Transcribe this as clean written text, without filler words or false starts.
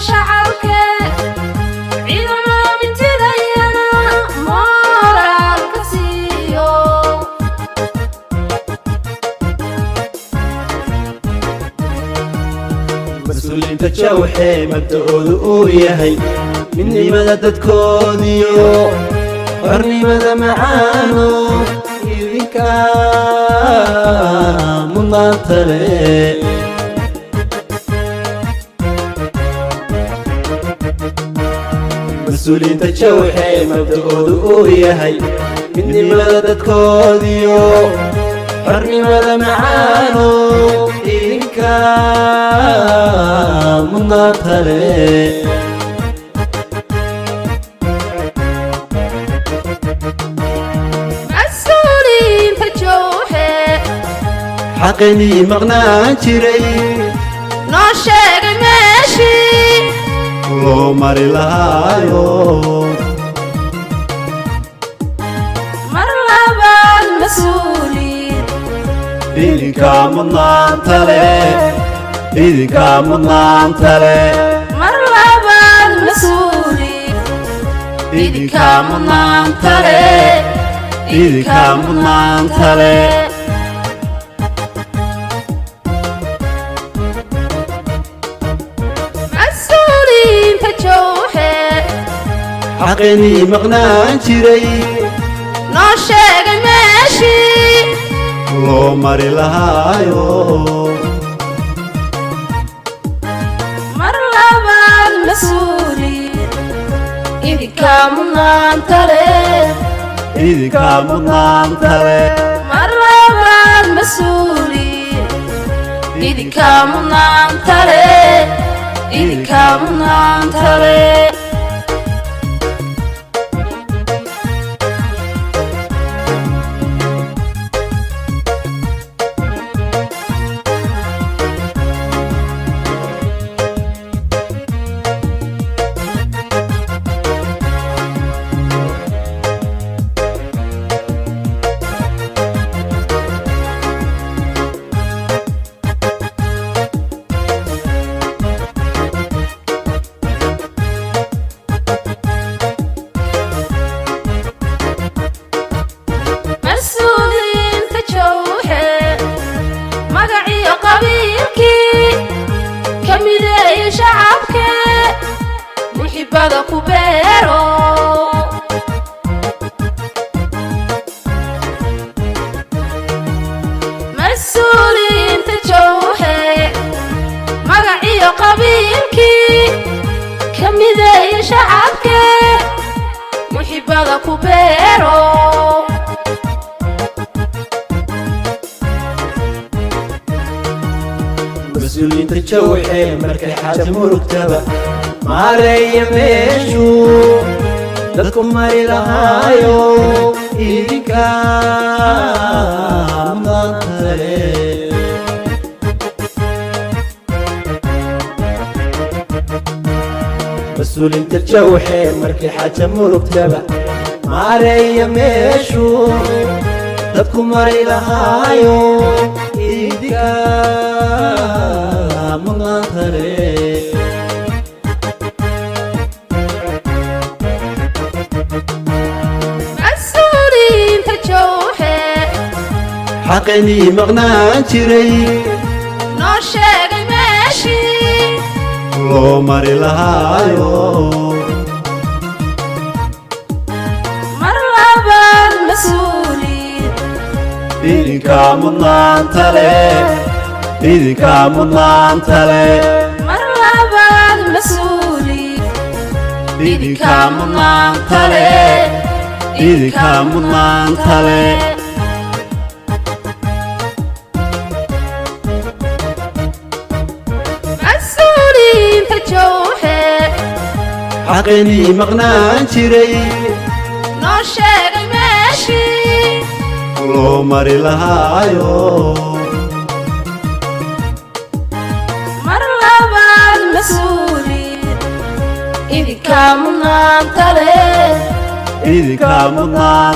Shacabke ciidamada mitidayana mooraalka siiyo. Mas-uuliyiinta Jawxee mabda'oodu uu yahay midnimada dadkoodiyo xornimada macaano, idinka mudnaanta leh. Mas-uuliyiinta Jawxee mabda'oodu uu yahay midnimada dadkoodiyo xornimada macaano, idinka mudnaanta leh. Mas-uuliyiinta Jowxe Xaqinii maqnaan jiray noo sheegay meeshii loo mari lahaayo. Mar labaad mas-uuliin Idinka mudnaanta leh, idinka mudnaanta leh. Mar labaad mas-uuliin Idinka mudnaanta leh, idinka mudnaanta leh. Mas-uuliyiinta Jowxe Xaqinii maqnaan jiray noo sheegay meeshii loo mari lahaayo. Mar labaad mas-uuliin idinka mudnaanta leh. Idinka mudnaanta leh. Mar labaad mas-uuliin idinka mudnaanta leh, idinka mudnaanta leh. Mas-uuliyiinta Jowxe magaciyo qabiilkii ka mideeya shacabke muxibada ku beero. Mas-uuliyiinta Jowxe magaciyo qabiilkii ka mideeya shacabke muxibada ku beero. Mas-uuliyiinta Jawxee markay xaaja murugtaba maareeya meeshuu dadku mari lahaayo, idinka mudnaanta leh. Mas-uuliyiinta Jawxee markay xaaja murugtaba maareeya meeshuu dadku mari lahaayo, idinka mudnaanta leh. Mas-uuliyiinta Jowxe Xaqinii maqnaan jiray noo sheegay meeshii loo mari lahaayo. Mar labaad mas-uuliin Idinka mudnaanta leh, idinka mudnaanta leh. Mar labaad mas-uuliin Idinka mudnaanta leh, idinka mudnaanta leh. Mas-uuliyiinta Jowxe Xaqinii maqnaan jiray noo sheegay meeshii loo mari lahaayo. Mar labaad mas-uuliin idinka mudnaanta leh. Idinka mudnaan.